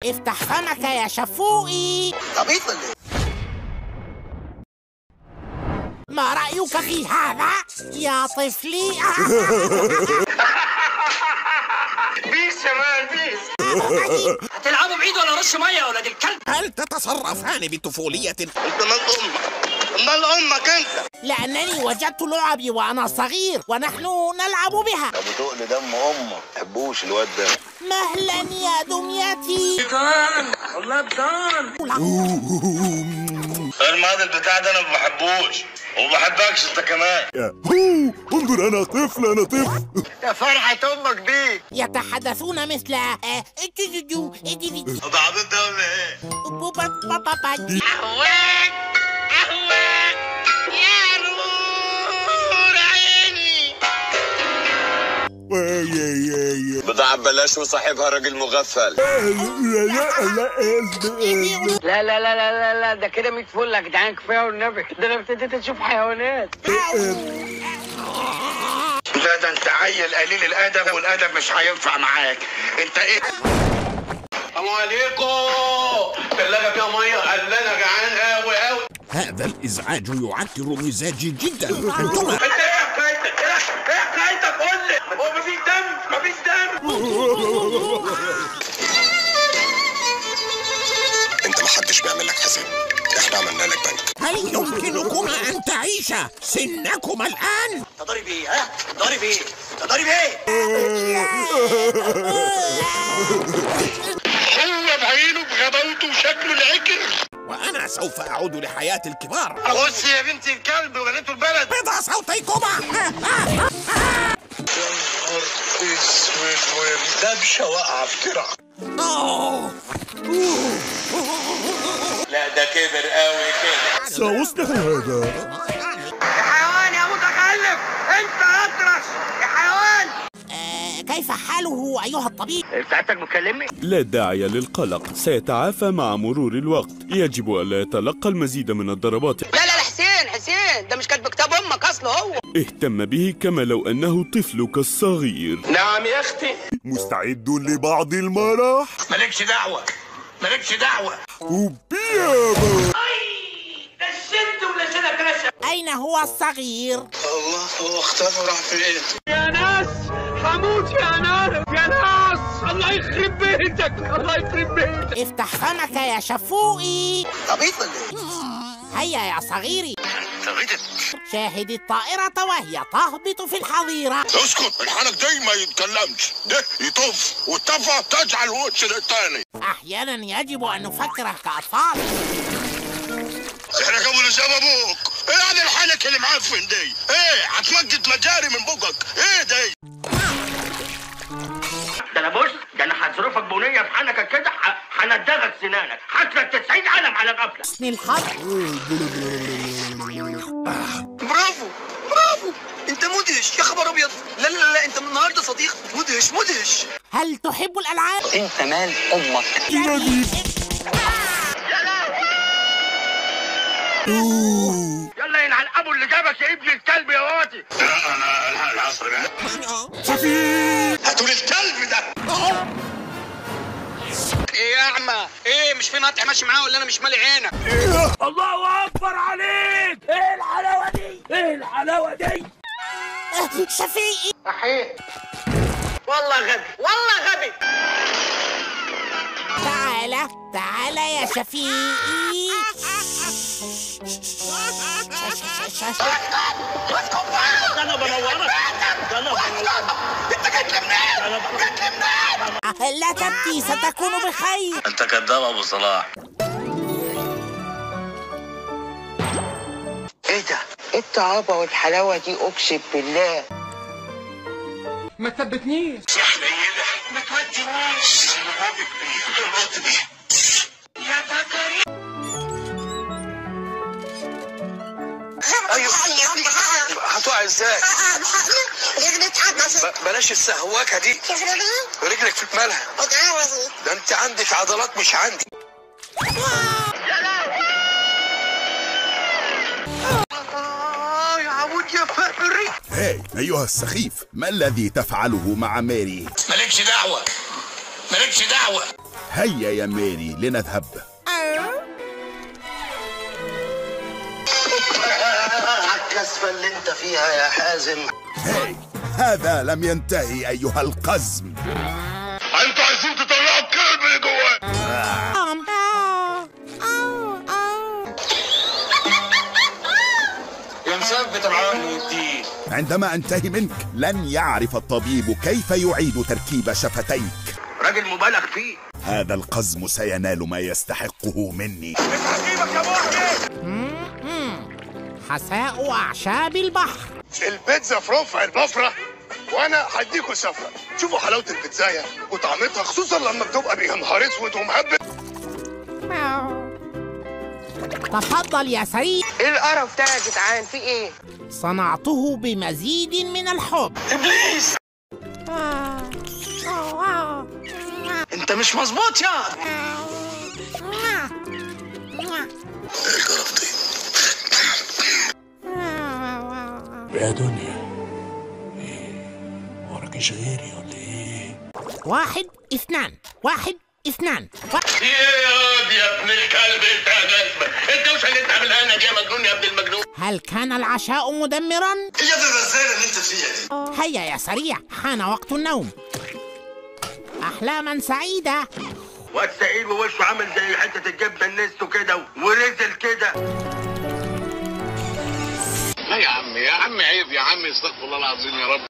افتح فمك يا شفوقي. عبيط ولا ايه؟ ما رأيك في هذا يا طفلي؟ peace يا man peace. هتلعبوا بعيد ولا رش مية يا ولاد الكلب؟ هل تتصرفان بطفولية؟ انت مال امك، مال امك انت. لأنني وجدت لعبي وأنا صغير ونحن نلعب بها. ابو تقل دم امك، ما تحبوش الواد ده. مهلا يا دميتي. بطان والله بطان. الماضي البتاع ده انا ما بحبوش وما بحبكش انت كمان. انظر انا طفل، انا طفل. يا فرحة امك بيك. يتحدثون مثل ده عبيط ده ولا ايه؟ اهواك اهواك يا نور عيني. بضاعة ببلاش وصاحبها راجل مغفل. لا لا لا لا لا، ده كده 100 فل يا جدعان، كفاية والنبي، ده انا ابتديت اشوف حيوانات. لا ده انت عيل قليل الادب، والادب مش هينفع معاك. انت ايه؟ السلام عليكم. الثلاجة فيها مية، قال انا جعان قوي قوي. هذا الازعاج يعكر مزاجي جدا. انتما انت ايه حكايتك؟ ايه حكايتك؟ قول لي. هو مفيش دم؟ مفيش دم. انت محدش بيعمل لك حساب، احنا عملنا لك بنك. هل يمكنكما ان تعيشا سنكما الان؟ انت ضارب ايه؟ ها؟ ضارب ايه؟ انت ضارب ايه؟ هو بعينه بغباوته وشكله العكر. وانا سوف اعود لحياة الكبار. بص يا بنت الكلب وبنته البلد. بضع صوتيكما. يا نهار اسود والدبشه واقعه في كرع. لا ده كبر قوي كده. سأصلح هذا. يا حيوان يا متخلف، انت اطرش يا حيوان. كيف حاله أيها الطبيب؟ ساعتك مكلمني؟ لا داعي للقلق، سيتعافى مع مرور الوقت. يجب ألا يتلقى المزيد من الضربات. لا لا لا، حسين حسين ده مش كاتب كتاب أمك أصله هو. اهتم به كما لو أنه طفلك الصغير. نعم يا أختي. مستعد لبعض المرح؟ مالكش دعوة، مالكش دعوة. وبيابا. أي دشنت ولا كرشة. أين هو الصغير؟ الله، هو اختفى راح فين؟ يا ناس هموت يا ناس، يا ناس الله يخرب بيتك، الله يخرب بيتك. افتح فمك يا شفوقي. عبيط ولا ايه؟ هيا يا صغيري. شاهد الطائرة وهي تهبط في الحظيرة. اسكت، الحنك دايما ما يتكلمش، ده يطف والطفة تجعل وش للتاني. أحيانا يجب أن نفكر كأطفال. احنا كابو لسام ابوك، ايه يعني الحنك اللي معفن دي؟ ايه هتمجد مجاري من بقك؟ ايه دي؟ ده انا بص، ده انا هصرفك بنيه في حنكك كده، هندغك سنانك، هاتلك 90 قلم على غفلة. حسن الحظ. برافو برافو، انت مدهش يا خبر ابيض. لا لا لا، انت من النهارده صديق مدهش مدهش. هل تحب الالعاب؟ انت مال امك. يلا ينعل ابو اللي جابك يا ابن الكلب يا واطي. لا انا الحق العصر بقى. هاتوا لي الكلب ده. ايه يا اعمى؟ ايه مش في نطع ماشي معاه ولا انا مش مالي عينك؟ الله اكبر عليك، ايه الحلاوة دي؟ ايه الحلاوة دي؟ شفيقي. احيه والله غبي، والله غبي. تعالى تعالى يا شفيقي. انا بنورك، انا بنورك. انت جيت لي منين؟ جيت لي منين؟ لا تبكي، ستكون بخير. انت كذاب ابو صلاح. ايه ده؟ ايه الطعابه والحلاوه دي؟ اقسم بالله ما تثبتنيش يا حنينه، ما تودينيش. يا بكري. ايوه هتقع ازاي؟ بلاش السهواكه دي، رجلك في مالها؟ ده انت عندك عضلات مش عندي. يا عمود يا فقري. هاي أيها السخيف، ما الذي تفعله مع ماري؟ مالكش دعوة، مالكش دعوة. هيا يا ماري لنذهب. الكسفة اللي انت فيها يا حازم. هاي، هذا لم ينتهي أيها القزم. انتوا عايزين تطلعوا الكلب اللي جواه. يا مثبت العقل والدين. عندما أنتهي منك لن يعرف الطبيب كيف يعيد تركيب شفتيك. راجل مبالغ فيه. هذا القزم سينال ما يستحقه مني. يا محي. حساء أعشاب البحر. البيتزا في رفع البفرة وأنا هديكوا سفرة. شوفوا حلاوة البيتزاية وطعمتها، خصوصا لما بتبقى بيها نهار أسود ومهبل. تفضل يا سريع. ايه القرف ده يا جدعان؟ في ايه؟ صنعته بمزيد من الحب. ابليس. انت مش مظبوط يا القرف دي يا دنيا. ايه وراكيش غيري ولا ايه؟ 1 2 1 2. ايه يا ابن الكلب انت يا جزمه؟ انت وش اللي انت عاملها لنا دي يا مجنون يا ابن المجنون؟ هل كان العشاء مدمرا؟ ايه يا ابن الرزاله اللي انت فيها دي؟ هيا يا سريع، حان وقت النوم. احلاما سعيده. واد سعيد ووشه عامل زي حته الجبنه النستو كده ونزل كده. لا يا عمي، يا عمي عيب يا عمي، استغفر الله العظيم يا رب.